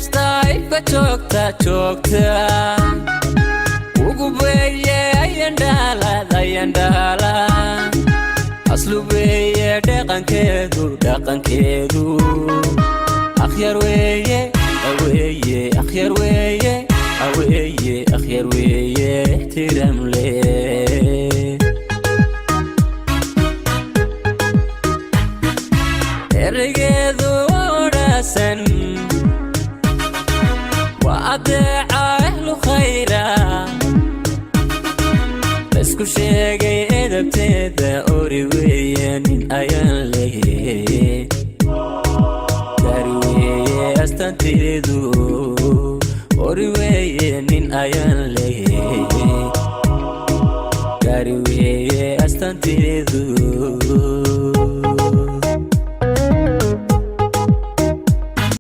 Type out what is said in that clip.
Adnaysta joogta joogta ugubeeye ayandhaalad ayandhaala aslubeeye dhaqankeedu dhaqankeedu akhyar weeye aweeye akhyar weeye aweeye akhyar weeye ixtiraam leh. Ereygeedu odhaasan waa adeeca ehlu khayra laysku sheegay edabteeda ori weeye nin ayaan lehe gaari weeye astaanteedu.